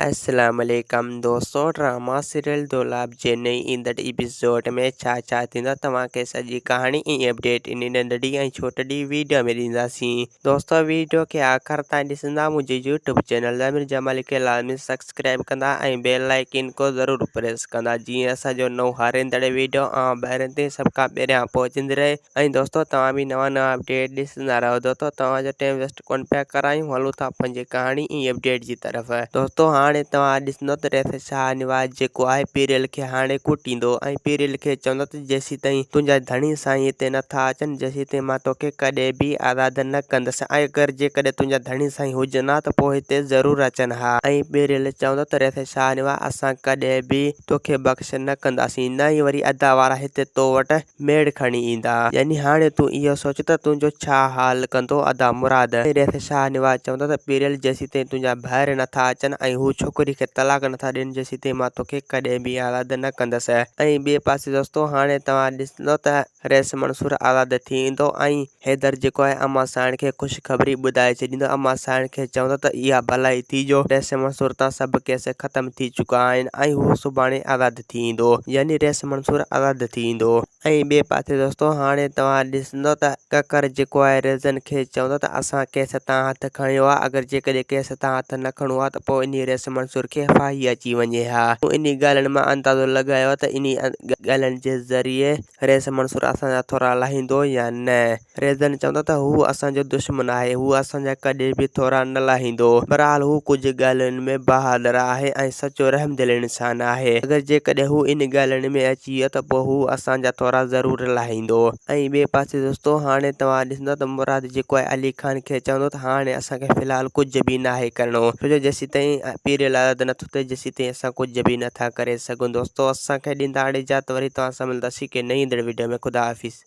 اسلام عليڪم دوستو ڊراما سيريل دولاب جي نئين ايندڙ ايپيسوڊ ۾ ڇا ڇا ٿيندو توهان کي سڄي ڪهاڻي ۽ اپڊيٽ انهي ننڍڙي ۽ ڇوٽڙي ويڊيو ۾ ڏينداسين دوستو ويڊيو کي آخر تائين ڏسندا منهنجي يوٽيوب چينل ضمير جمالي کي لازمي سبسڪرائب ڪندا ۽ بيل آئيڪن کو ضرور پريس ڪندا جيئن اسان جو نئون هر ايندڙ ويڊيو اوهان ٻاهرين تائين سڀ کان پهريان پهچندي رهي ۽ دوستو توهان به نوان نوان اپڊيٽ ڏسندا رهو دوستو توهان جو ٽيم ويسٽ ڪون پيا ڪرايون هلون ٿا پنهنجي ڪهاڻي ۽ اپڊيٽ جي طرف دوستو هاڻي توهان ڏسندو ته ريس شاهنواز جيڪو آهي پيريل کي هاڻي ڪٽيندو ۽ پيريل کي چوندو ته جيسيتائين تنهنجا ڌڻي سائين هتي نٿا اچن جيسيتائين مان توکي ڪڏهن به آزاد نه ڪندس ۽ اگر جيڪڏهن تنهنجا ڌڻي سائين هجن ها ته پوء هتي ضرور اچن ها ۽ پيريل چوندو ته ريس شاهنواز اسان ڪڏهن به توکي بخش نه ڪنداسين نه ئي وري ادا وارا هتي تو وٽ ميڙ کڻي ايندا. يعني هاڻي تون اهو سوچ ته تنهنجو ڇا حال ڪندو ادا مراد. ۽ ريس شاهنواز چوندو ته پيريل جيسيتائين تنهنجا ڀائر نٿا اچن ۽ هو ڇوڪري کي طلاق نٿا ڏين جيسيتائين مان توکي ڪڏهن به آزاد نه ڪندس. ۽ ٻئي پاسي دوستو هاڻي توهان ڏسندو ته ريس منصور آزاد ٿي ايندو ۽ حيدر جيڪو آهي امان سائڻ کي خوشخبري ٻڌائي ڇڏيندو. امان سائڻ کي چوندو ته اها ڀلائي ٿي جو ريس منصور تان سڀ ڪيس ختم ٿي چڪا آهن ۽ هو سڀاڻي آزاد ٿي ايندو يعني ريس منصور آزاد ٿي ايندو. ۽ ٻئي پاسي دوستو هاڻي توهان ڏسندو ته ڪڪر جيڪو آهي ريزن کي چوندو ته اسان ڪيس تان هٿ کڻيو آهي اگر جيڪڏهن ڪيس تان هٿ نه کڻون ها ته پوء انهي ريس منصور کي ڦاهي اچي وڃي ها. مون انهي ڳالهين مان اندازو لڳايو ته انهي ڳالهين جي ذريعي ريس منصور اسان جا ٿورا لاهيندو يا نه؟ ريزن چوندو ته هو اسان جو دشمن آهي، هو اسان جا ڪڏهن به ٿورا نه لاهيندو. بهرحال هو ڪجهه ڳالهين ۾ بهادر آهي ۽ سچو رحمدل انسان آهي. اگر جيڪڏهن هو ان ڳالهين ۾ اچي ويو ته پوء هو اسان جا ٿورا ضرور لاهيندو. ۽ ٻئي پاسي دوستو هاڻي توهان ڏسندو ته مراد جيڪو آهي علي خان کي چوندو ته هاڻي اسان کي في الحال ڪجهه به ناهي ڪرڻو ڇو جو جيسيتائين پير آزاد نٿو ٿئي جيسيتائين اسان ڪجهه به نٿا ڪري سگهون دوستو اسان کي ڏيندا اجازت وري توهان سان ملنداسين ڪنهن نئين ايندڙ وڊيو ۾ خدا حافظ.